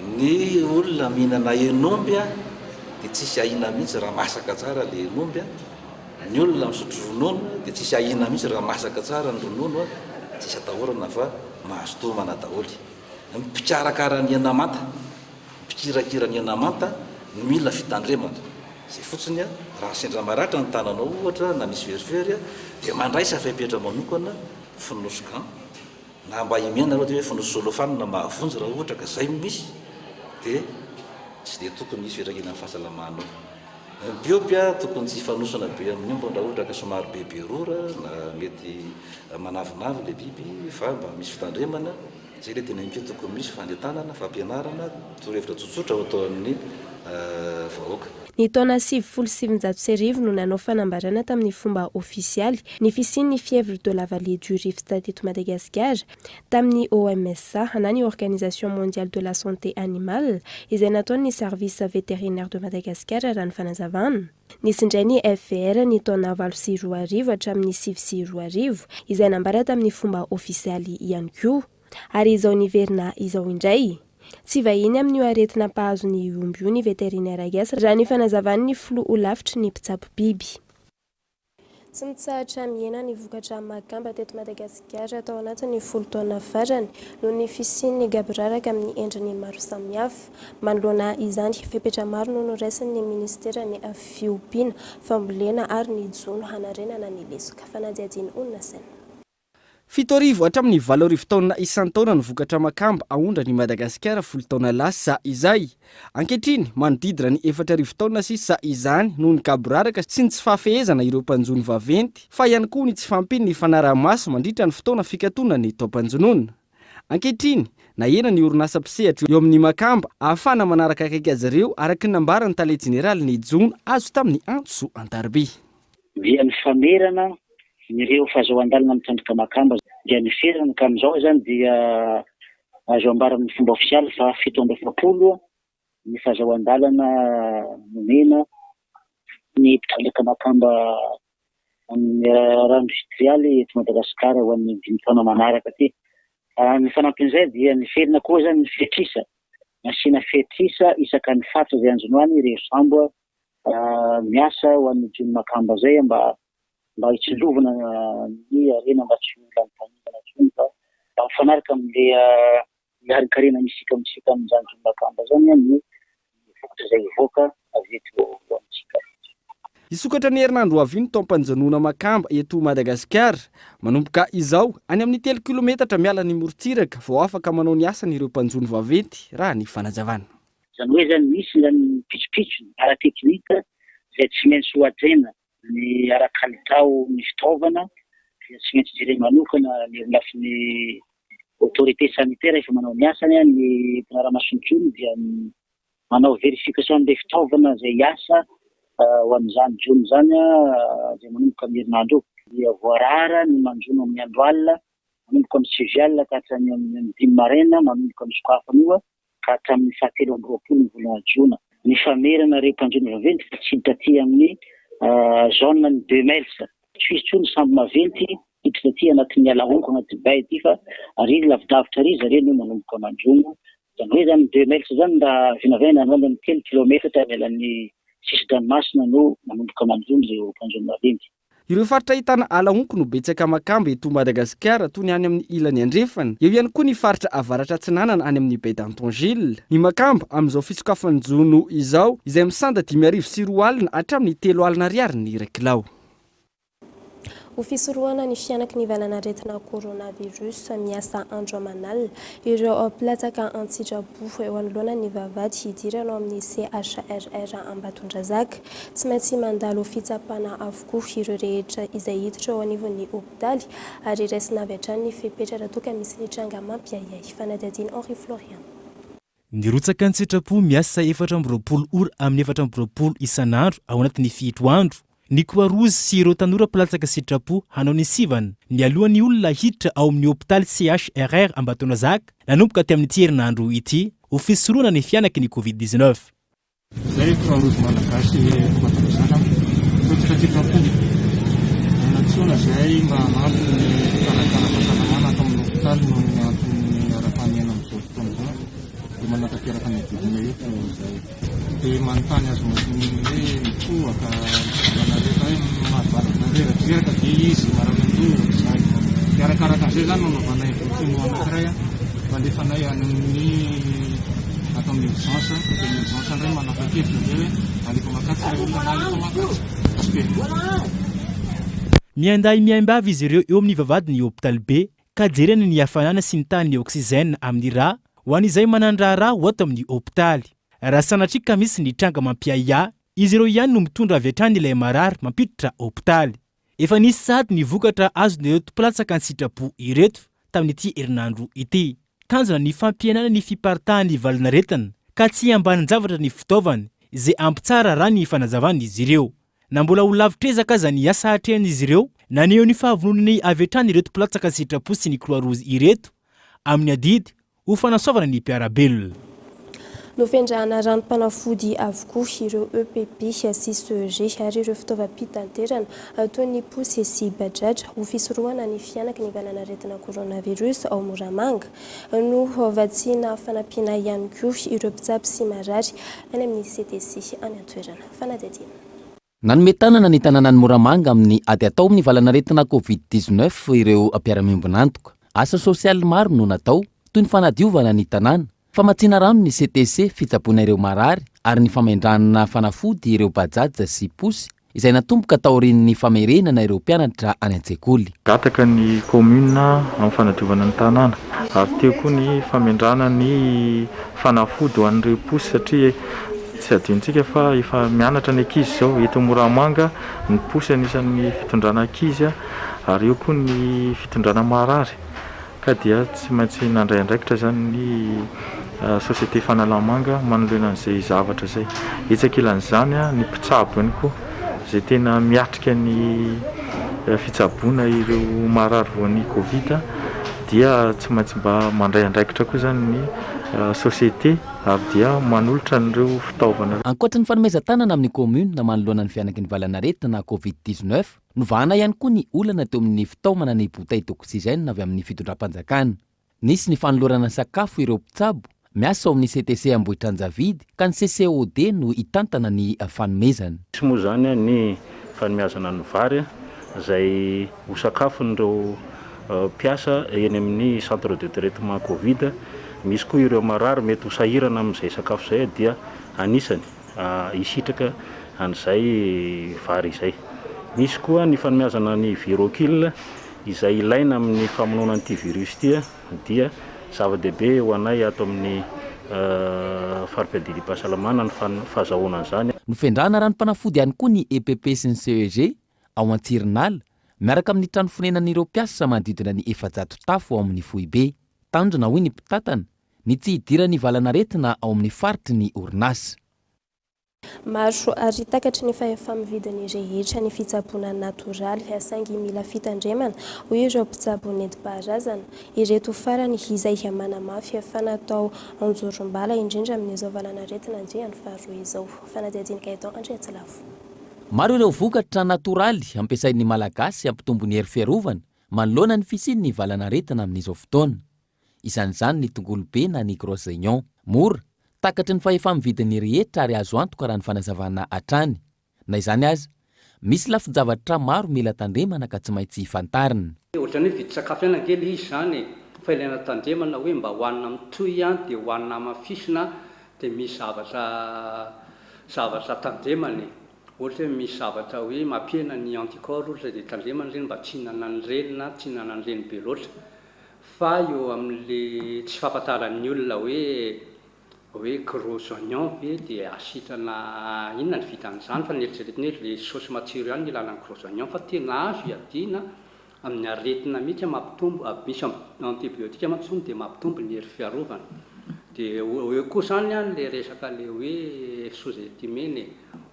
Ny olona mihinana hen'omby dia tsisy ahiana mihitsy raha masaka tsara ilay hen'omby. Ny olona misotro ronono dia tsisy ahiana mihitsy raha masaka tsara ny ronono, tsisy atahorana fa mahazo tomana daholo. Ny mpikarakara ny hena manta, mpikirakira ny hena manta no mila fitandremana. Izay fotsiny, raha sendra maratra ny tananao ohatra na misy verivery dia mandraisa fepetra manokana, fonosy gant, Na mba imena aloha dia hoe fonosy solofanina mahavonjy raha ohatra ka zay no misy dia tsy dia tokony hisy fiantraikany amin'ny fahasalamanao. Ny mpiompy tokony tsy hifanosona be amin'ny omby raha ohatra ka somary bebe rora na mety manavinavy ilay biby fa mba misy fitandremana. Zay ilay tena impio tokony misy fanentanana, fampianarana, torohevitra tsotsotra ho atao amin'ny vahoaka. Ny taona 1990 no nanao fanambarana tamin'ny fomba ofisialy ny fisian'ny fièvre de la vallée du Rift teto Madagasikara, tamin'ny OMSA na ny Organisation Mondiale de la Santé Animale, izay nataon'ny Service Vétérinaire de Madagascar raha ny fanazavana. Nisy indray ny FVR ny taona 2008 hatramin'ny 2009, izay nambara tamin'ny fomba ofisialy ihany koa. Ary izao niverina izao indray. Tsy vahiny amin'io aretina mpahazo ny omby io ny vétérinaire gasy raha ny fanazavan'ny filoha holafitry ny mpitsabo biby. Tsy mitsahatra mihena ny vokatra makamba teto Madagasikara tao anatin'ny folo taona farany noho ny fisian'ny gaboraraka amin'ny endriny maro samihafa. Manoloana izany, fepetra maro no noraisin'ny minisiteran'ny Fiompiana, Fambolena ary ny Jono hanarenana ny lesoka. Fanadihadiana Onina Saina. 7000 hatramin'ny 8000 taonina isan-taona ny vokatra makamba aondran' i Madagasikara folo taona lasa izay. Ankehitriny, manodidina ny 4000 taonina sisa izany noho ny gaboraraka sy ny tsy fahafehezana ireo mpanjono vaventy, fa ihany koa ny tsy fahampian'ny fanaraha-maso mandritra ny fotoana fikatonan'ny taom-panjonoana. Ankehitriny, nahena ny orinasa mpisehatra eo amin'ny makamba ahafahana manaraka akaiky azy ireo araka ny nambaran'ny tale jeneralin'ny jono azo tamin'ny antso an-tariby. Dia ny famerana ireo fahazoan-dalana mitrandraka makamba dia niferana ka amin'izao izany dia azo ambara amin'ny fomba ofisialy fa 47 ny fahazoan-dalana nomena ny mpitrandraka makamba amin'ny raharaha indostrialy eto Madagasikara ho an'ny dimy taona manaraka ity. Ny fanampin'izay dia niferina koa izany ny fetr'isa, nasiana fetr'isa isaka ny faritra izay anjonoany ireo sambo miasa ho an'ny jono makamba izay mba mba hitsinjovana ny harena mba tsy ho lany tamingana intsony fa mba mifanaraka amin'ilay ilay harin-karena misy amintsika amin'izany jono makamba izany ny vokatra izay hivoaka avy eto amintsika. Hisokatra ny herinandro ho avy io ny taom-panjonoana makamba eto Madagasikara. Manomboka izao, any amin'ny telo kilometatra miala ny morontsiraka vao afaka manao ny asany ireo mpanjono vaventy, raha ny fanazavana. Izany hoe izany misy izany ny pitsopitsony ara-teknika izay tsy maintsy ho hajaina, ny ara-kalitao ny fitaovana dia tsy maintsy jerena manokana ny eo amin'ny lafiny autorité sanitaire efa manao ny asany, ny mpanara-maso ny jono dia manao vérification an'ilay fitaovana izay hiasa ho an'izany jono izany izay manomboka amin'ny herinandro io. Dia voarara ny manjono amin'ny andro alina, manomboka amin'ny sivy alina ka hatrany amin'ny dimy maraina, manomboka amin'ny sokafana io. ka hatramin'ny fahatelo amby 20 ny volana jona. Ny famerana ireo mpanjono vaventy fa tsy hiditra aty amin'ny zone ny deux miles. Tsy hisy intsony sambo maventy hiditra aty anatin'ny ala honko anaty baie aty fa ary lavidavitra ary zareo no manomboka manjono. Izany hoe izany deux miles izany raha vinavaina any ho any amin'ny telo kilaometatra miala ny sisin-dranomasina no manomboka manjono ireo mpanjono maventy. Ireo faritra ahitana ala honko no betsaka makamba eto Madagasikara toy ny any amin'ny ilany andrefana. Eo ihany koa ny faritra avaratra atsinanana any amin'ny Baie d'Antongil. Ny makamba, amin'izao fisokafan'ny jono izao, izay misanda 2005 hatramin'ny 3000 ariary ny iray kilao. Ho fisorohana ny fihanaky ny valan'aretina coronavirus, miasa andro aman'alina ireo mpilatsaka an-tsitrapo eo anoloana ny vavahady hidirana ao amin'ny CHRR Ambatondrazaka. Tsy maintsy mandalo fitsapana avokoa ireo rehetra izay hiditra ao anivon'ny hopitaly ary raisina avy hatrany ny fepetra raha toa ka misy ny tranga mampiahiahy. Fanadihadiana Henri Florian. Nirotsaka an-tsitrapo miasa 24 ora amin'ny 24 isan'andro ao anatin'ny fito andro ny Croix Rouge sy ireo tanora mpilatsaka sitrapo hanao ny sivana mialoha ny olona hiditra ao amin'ny hopitaly CHRR Ambatonazaka nanomboka tamin'ity herinandro ity ho fisorohana ny fihanaky ny Covid 19. Izay Croix Rouge Malagasy eto Ambatondrazaka, mirotsaka an-tsitrapo. Nantsoina izahay mba hanampy ny mpikarakara fahasalamana ato amin'ny hopitaly noho ny antony ara-pahamehana amin'izao fotoana izao. Dia manantena. manatanteraka ny adidinay eto izahay. Dia manontany azy momba ny hoe mikohaka, manana rehefa hoe mahavalo reradreraka ve izy, marary an-doha, ohatr'izany. Dia arakaraka an'izay izany no anaovanay votono anankiray fa alefanay any amin'ny ato amin'ny urgence, dia ny urgence indray manapa-kevitra avy eo hoe alefa mankatso ilay olona na alefa mankatso. Miandahy miaimbavy izy ireo eo amin'ny vavahadin'ny hopitaly be ka jerena ny hafanana sy ny tahan'ny oxygène amin'ny rà ho an'izay manan-draharaha ho ato amin'ny hopitaly. Raha sanatria ka misy ny tranga mampiahiahy, izy ireo ihany no mitondra avy hatrany ilay marary mampiditra hopitaly. Efa nisy sahady ny vokatra azon'ireto mpilatsaka an-tsitrapo ireto tamin'ity herinandro ity. Tanjona ny fampihenana ny fiparitahan'ny valanaretina ka tsy ambanin-javatra ny fitaovana izay ampy tsara raha ny fanazavan'izy ireo. Na mbola ho lavitr'ezaka aza ny asa atrehan'izy ireo, naneho ny fahavononany avy hatrany ireto mpilatsaka an-tsitrapo sy ny Croix Rouge ireto amin'ny adidy ho fanasoavana ny mpiara-belona. Nofendrahana ranom-panafody avokoa ireo EPP sy CEG ary ireo fitaovam-pitanterana toy ny posy sy bajaj ho fisorohana ny fihanaky ny valanaretina coronavirus ao Moramanga. Novatsiana fanampiana ihany koa ireo mpitsabo sy marary any amin'ny CTC any an-toerana. Fanadihadiana. Nanome tanana ny tanànan'i Moramanga amin'ny ady atao amin'ny valanaretina Covid 19 ireo mpiara-miombon'antoka. Asa sosialy maro no natao, toy ny fanadiovana ny tanàna, famatsiana rano ny CTC, fitsaboana ireo marary ary ny famendrahana fanafody ireo bajaj sy posy izay natomboka taorian'ny famerenana ireo mpianatra any an-tsekoly. Nangataka ny commune amin'ny fanadiovana ny tanàna ary teo koa ny famendrana ny fanafody ho an'ireo posy satria tsy adinontsika fa efa mianatra ny ankizy izao eto Moramanga, ny posy anisan'ny fitondrana ankizy ary eo koa ny fitondrana marary. Ka dia tsy maintsy nandray andraikitra izany ny société Fanalamanga manoloana an'izay zavatra izay. Etsy ankilan'izany, ny mpitsabo ihany koa izay tena miatrika ny fitsaboana ireo marary voan'ny Covid dia tsy maintsy mba mandray andraikitra koa izany ny société ary dia manolotra an'ireo fitaovana. Ankoatry ny fanomezan-tanana amin'ny commune manoloana ny fihanaky ny valan'aretina Covid 19, Novahana ihany koa ny olana teo amin'ny fitaomana ny bouteille d'oxygène avy amin'ny fitondram-panjakana. Nisy ny fanolorana sakafo ireo mpitsabo miasa ao amin'ny CTC Ambohitranjavidy ka ny CCOD no hitantana ny fanomezana. Nisy moa izany ny fanomehazana ny vary izay ho sakafon'ireo mpiasa eny amin'ny centre de traitement covid. Misy koa ireo marary mety ho sahirana amin'izay sakafo izay dia anisany. hisitraka an'izay vary izay. Misy koa ny fanomezana ny Virocule izay ilaina amin'ny famonoana an'ity virus ity dia zava-dehibe ho anay ato amin'ny fari-piadidiam-pahasalamana ny fahazahoana an'izany. Nofendrana ranom-panafody ihany koa ny EPP sy ny CEG ao Antsirinala, miaraka amin'ny trano fonenan'ireo mpiasa manodidina ny 400 tafo ao amin'ny foibe. Tanjona hoy ny mpitantana Ny tsy hidiran'ny valan'aretina ao amin'ny faritry ny orinasa. Maro ary takatry ny fahefa-mividin'ny rehetra ny fitsaboana natoraly saingy mila fitandremana, hoy ireo mpitsabo nentim-paharazana. Ireto farany izay manamafy fa natao anjorom-bala indrindra amin'izao valan'aretina andiany faharoa izao. Fanadihadian'i Gaëtan Andriantsilavo. Maro ireo vokatra natoraly ampiasain'ny Malagasy hampitombo ny hery fiarovana manoloana ny fisian'ny valan'aretina amin'izao fotoana. Isan'izany ny tongolo be na ny gros oignon. Mora, takatry ny fahefa-mividin'ny rehetra ary azo antoka raha ny fanazavana hatrany. Na izany aza, misy lafin-javatra maro mila tandremana ka tsy maintsy fantarina. Ohatran'ny hoe vidin-tsakafo ihany ange ilay izy izany e! Fa ilaina tandremana hoe mba hohanina mitohy an, dia hohanina hamafisina dia misy zavatra zavatra tandremana e! Ohatra hoe misy zavatra hoe mampihena ny anticorps ohatra dia tandremana ireny mba tsy hihinana an'ireny na tsy hihinana an'ireny be loatra. Fa eo amin'le tsy fahafantaran'ny olona hoe hoe gros oignon ve dia asitrana inona ny vitan'izany fa ny eritreretina hoe le saosy matsiro ihany no ilana ny gros oignon fa tena azo iadiana amin'ny aretina mihitsy mampitombo misy antibiotique mantsy hono dia mampitombo ny hery fiarovana dia eo koa izany an le resaka le hoe sous estimena e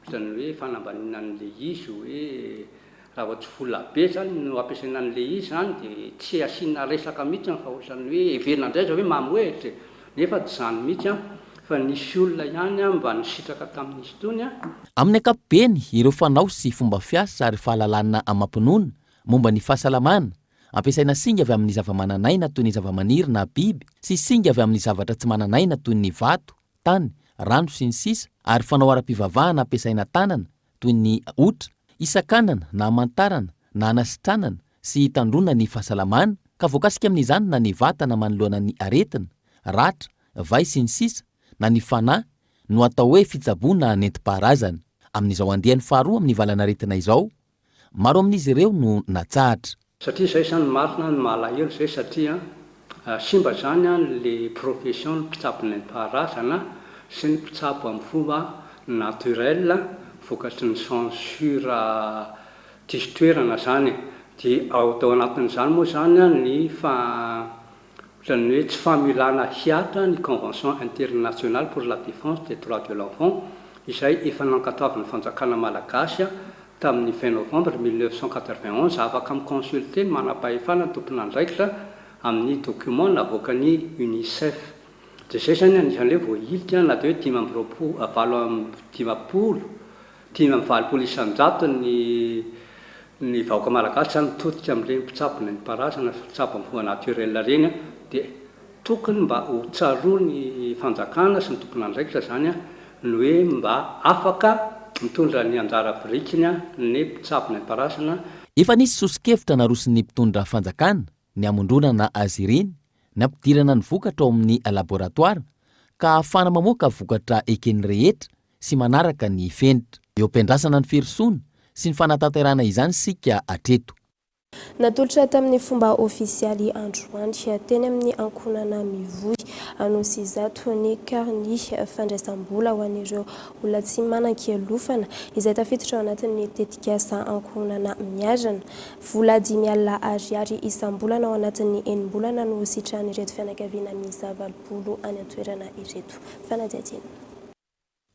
ohatran'ny hoe fanambaniana an'le izy hoe Raha vao tsy vola be zany no ampiasaina an'le izy zany de tsy asiana resaka mihitsy fa ohatran'ny hoe heverina indray zao hoe mamohehitra e! Nefa tsy zany mihitsy an! Fa nisy olona ihany an mba nisitraka tamin'izy itony an! Amin'ny ankapobeny, ireo fanao sy fomba fiasa ary fahalalana amam-pinoana momba ny fahasalamana, ampiasaina singa avy amin'ny zavamananaina toy ny zavamaniry na biby sy singa avy amin'ny zavatra tsy mananaina toy ny vato, tany, rano, sy ny sisa ary fanao ara-pivavahana ampiasaina tanana toy ny otra, hisakanana na hamantarana na hanasitranana sy hitandroana ny fahasalamana, ka voakasika amin'izany na ny vatana manoloana ny aretina, ratra, vay sy ny sisa na ny fanahy no atao hoe fitsaboana nentim-paharazana. Amin'izao andiany faharoa amin'ny valanaretina izao, maro amin'izy ireo no natsahatra. Satria zay zany marina ny mahalahelo zay satria simba zany an le profession ny mpitsabo nentim-paharazana sy ny mpitsabo amin'ny fomba naturel vokatry ny censure diso toerana zany e, dia ao tao anatin'izany moa zany an ny fa ohatran'ny hoe tsy familana hiatra ny convention internationale pour la défense des droits de l'enfant izay efa nankatoavin'ny fanjakana malagasy tamin'ny 20 novembre 1991, afaka mi-consulter ny manam-pahefana tompon'andraikitra amin'ny document navoakan'ny Unicef. Dia izay izany anisan'ny hoe voahilika na dia hoe 25, 58, 85 isan-jato ny ny vahoaka malagasy izany mitodika amin'ireny mpitsabo nentim-paharazana sy mpitsabo amin'ny fomba naturel ireny dia Tokony mba ho tsaroan'ny fanjakana sy ny tompon'andraikitra izany ny hoe mba afaka mitondra ny anjara birikiny ny mpitsabo nentim-paharazana. Efa nisy soso-kevitra naroson'ny mpitondra fanjakana ny hamondronana azy ireny, ny hampidirana ny vokatra ao amin'ny laboratoara ka ahafahana mamoaka vokatra eken'ny rehetra sy manaraka ny fenitra. Eo am-piandrasana ny firosoana sy ny fanatanterahana izany isika hatreto. Natolotra tamin'ny fomba ofisialy androany, teny amin'ny ankohonana Mivoy, Anosizato, ny karnie fandraisam-bola ho an'ireo olona tsy manan-kialofana, izay tafiditra ao anatin'ny tetikasa Ankohonana Miarina. Vola 50 ariary isam-bolana ao anatin'ny enim-bolana no hositrahan'ireto fianakaviana miisa 80 any an-toerana ireto. Fanadihadiana.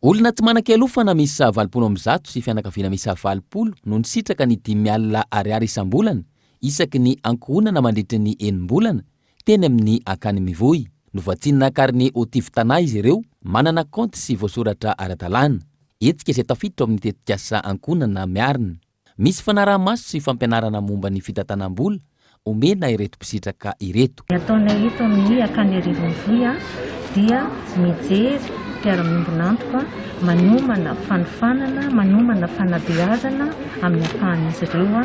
Olona tsy manan-kialofana miisa 180 sy fianakaviana miisa 80 no nisitraka ny 50 ariary isam-bolana isaky ny ankohonana mandritry ny enim-bolana teny amin'ny Akany Mivoy. Novatsiana karne Otiv Tana izy ireo, manana kaonty sy voasoratra ara-dalàna. Hetsika izay tafiditra ao amin'ny tetikasa Ankohonana Miarina. Misy fanaraha-maso sy fampianarana momba ny fitantanam-bola omena ireto mpisitraka ireto. Ny ataonay eto amin'ny Akany Arivonivoy dia mijery mpiara-miombon'antoka, manomana fanofanana, manomana fanabeazana amin'ny ahafahan'izy ireo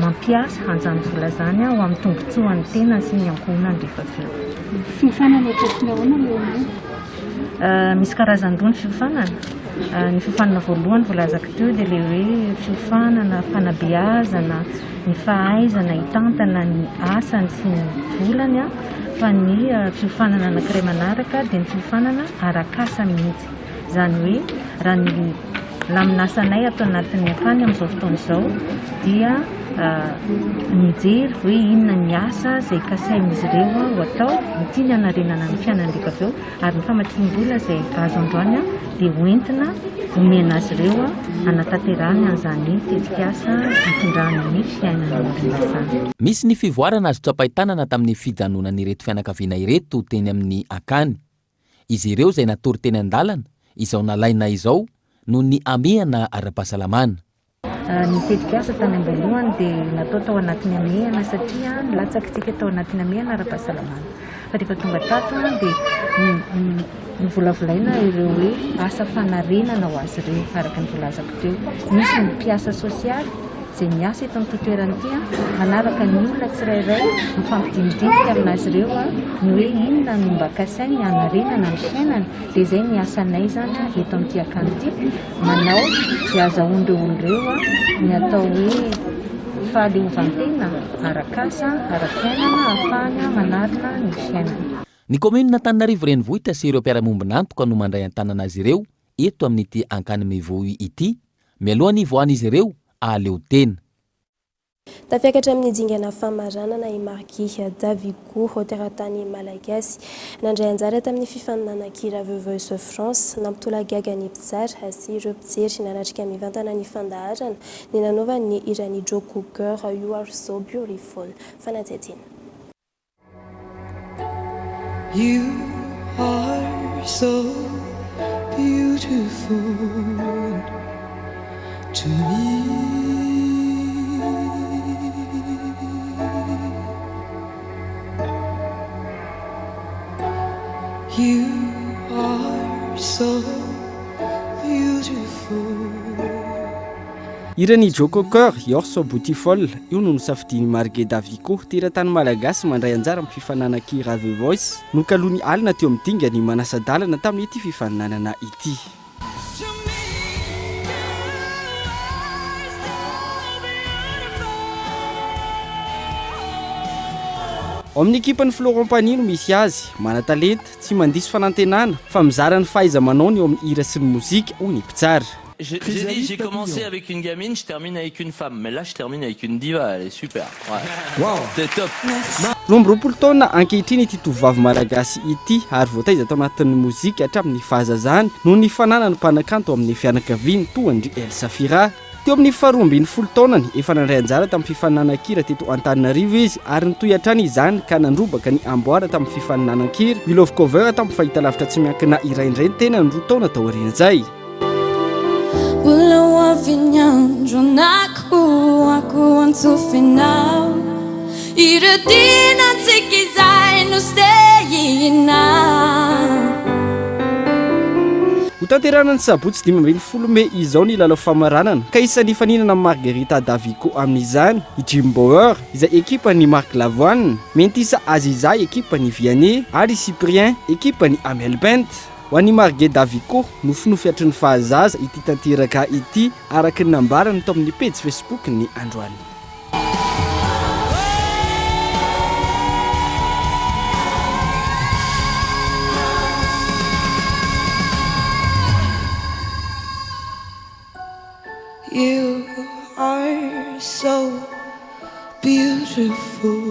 mampiasa an'izany vola izany ho amin'ny tombontsoan'ny tenany sy ny ankohonany rehefa avy eo. Fiofanana ohatran'ny ahoana ilay omena? Misy karazany roa ny fiofanana. Ny fiofanana voalohany voalazako teo dia ilay hoe fiofanana, fanabeazana, ny fahaizana hitantana ny asany sy ny volany fa ny fiofanana anankiray manaraka dia ny fiofanana arak'asa mihitsy. Izany hoe raha ny lamin'asanay ato anatin'ny akany amin'izao fotoana izao dia mijery hoe inona ny asa izay kasain'izy ireo ho atao, ny tiany hanarenana ny fiainany rehefa avy eo. Ary ny famatsiam-bola izay azo androany dia ho entina omena azy ireo hanatanterahany an'izany tetikasa hitondrany ny fiainan'ny orinasa izany. Misy ny fivoarana azo tsapain-tanana tamin'ny fijanonan'ireto fianakaviana ireto teny amin'ny akany. Izy ireo izay natory teny an-dalana, izao nalaina izao noho ny hamehana ara-pahasalamana. Ny tetikasa tany am-boalohany dia natao tao anatin'ny hamehana satria nilatsakitsika tao anatin'ny hamehana ara-pahasalamana. Fa rehefa tonga tato dia novolavolaina ireo hoe asa fanarenana ho azy ireo araka ny voalazako teo. Misy ny mpiasa sosialy izay miasa eto amin'ity toerana ity manaraka ny olona tsirairay mifampidinidinika amin'azy ireo ny hoe inona no mba kasainy hanarenana ny fiainany. Dia izay ny asanay izany eto amin'ity akany ity. Manao izay azahoan'ireo olona ireo ny atao hoe fahaleovantena arak'asa, ara-piainana ahafahany manarina ny fiainany. Ny kaominina Antananarivo Renivohitra sy ireo mpiara-miombon'antoka no mandray an-tanana azy ireo eto amin'ity Ankany Mivoy ity, mialoha ny hivoahan'izy ireo hahaleo tena. Tafiakatra amin'ny dingana famaranana i Marguy Davigo, teratany malagasy. Nandray anjara tamin'ny fifaninanan-kira The Voice of France. Nampitolagaga ny mpitsara sy ireo mpijery nanatrika mivantana ny fandaharana ny nanaovany ny hiran'i Joe Cocker You Are So Beautiful. Fanadihadiana. You are so beautiful to me. You are. so beautiful. Hiran'i Joe Cocker, You're So Beautiful, io no nosafidian'i Marguet Davico, teratany malagasy mandray anjara amin'ny fifaninanam-kira The Voice, nokaloiny alina teo amin'ny dingan'ny manasa-dalana tamin'ity fifaninanana ity. Ao amin'ny ekipan'i Florent Pagny no misy azy, manan-talenta, tsy mandiso fanantenana, fa mizara ny fahaiza-manaony eo amin'ny hira sy ny mozika, hoy ny mpitsara. J'ai dit, j'ai commencé avec une gamine, je termine avec une femme, mais là je termine avec une diva, elle est super. Ouais. Wow. T'es top. 22 taona ankehitriny ity tovovavy malagasy ity ary voataiza tao anatin'ny mozika hatramin'ny fahazazany noho ny fananany mpanakanto ao amin'ny fianakaviany toa an-dry El Safira. Teo amin'ny faharoa ambin'ny folo taonany, efa nandray anjara tamin'ny fifaninanan-kira teto Antananarivo izy ary nitohy hatrany izany ka nandrobaka ny amboara tamin'ny fifaninanan-kira We Love Cover tamin'ny fahitalavitra tsy miankina iray indray ny tenany 2 taona taorian'izay. Mbola ho avy ny andro anakoako antsofinao ireo dinantsika izay nosehina. Hotanterahina ny sabotsy 15 mey izao ny lalao famaranana ka isan'ny hifaninana amin'i Margherita Davico amin'izany i Jim Bauer izay ekipan'i Marc Lavoine, Mentissa Aziza ekipan'i Vianney ary i Cyprien ekipan'i Amel Bent. Ho an'i Marguet Davico, nofinofy hatry ny fahazaza ity tanteraka ity araka ny nambarany tao amin'ny pejy Facebook-ny androany. You are so beautiful.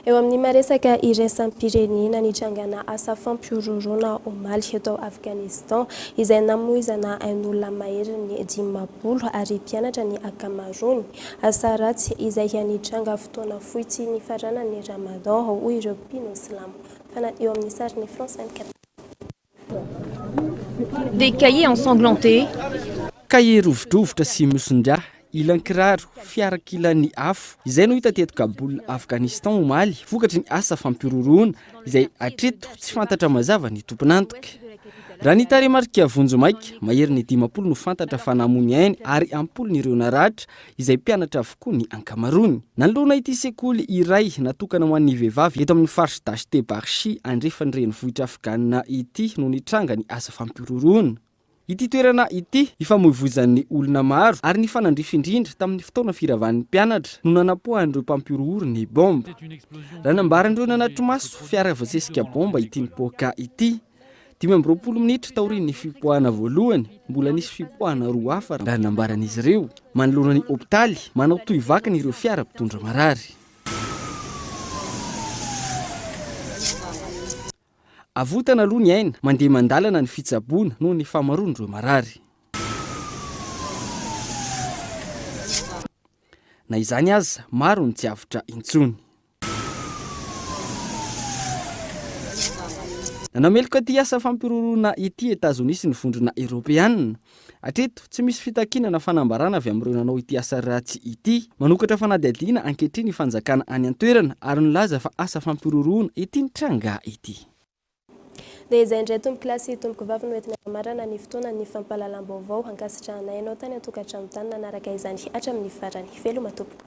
Eo amin'ny maha-resaka iraisam-pirenena, nitrangana asa fampihorohoroana omaly tao Afghanistan, izay namoizana ain'olona maherin'ny 50 ary mpianatra ny ankamaroany. Asa ratsy izay nitranga fotoana fohy tsy nifaranan'ny Ramadan, hoy ireo mpino silamo. Fana eo amin'ny sarin'ny France 24. Des cahiers ensanglantés. Kahie rovidrovitra sy mihoson-drà, ilan-kiraro, fiara kilan'ny afo, izay no hita teto Kaboul, Afghanistan omaly, vokatry ny asa fampihorohoroana izay hatreto tsy fantatra mazava ny tompon'antoka. Raha ny tarehimarika vonjimaika, maherin'ny 50 no fantatra fa namoy ny ainy ary am-polony ireo naratra, izay mpianatra avokoa ny ankamaroany. Nanoloana ity sekoly iray natokana ho an'ny vehivavy eto amin'ny faritr'i Dasht-e Barchi andrefan'ny renivohitra Afghana ity no nitranga ny asa fampihorohoroana. Ity toerana ity, ifamoivoizan'ny olona maro ary nifanandrify indrindra tamin'ny fotoana firavan'ny mpianatra no nanapoahan'ireo mpampihorohoro ny baomba. Raha nambaran'ireo nanatri-maso, fiara voasesika baomba ity nipoaka ity. 25 minitra taorian'ny fipoahana voalohany, mbola nisy fipoahana roa hafa raha ny nambaran'izy ireo. Manoloana ny hopitaly, manao toy vakana ireo fiara mpitondra marary. Avotana aloha ny aina, mandeha mandalana ny fitsaboana noho ny fahamaroan'ireo marary. Na izany aza, maro ny tsy avotra intsony. Nanameloka ity asa fampihorohoroana ity Etazonia sy ny Vondrona Eoropeana. Hatreto, tsy misy fitakiana na fanambarana avy amin'ireo nanao ity asa ratsy ity. Manokatra fanadihadiana ankehitriny ny fanjakana any an-toerana ary nilaza fa asa fampihorohoroana ity nitranga ity. Dia izay indray tompokolahy sy tompokovavy no entina hamarana ny fotoanan'ny fampahalalam-baovao. Ankasitrahanay ianao tany an-tokantrano tany nanaraka izany hatramin'ny farany. Veloma tompoko.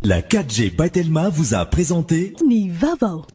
La 4G by Telma vous a présenté Ny vaovao.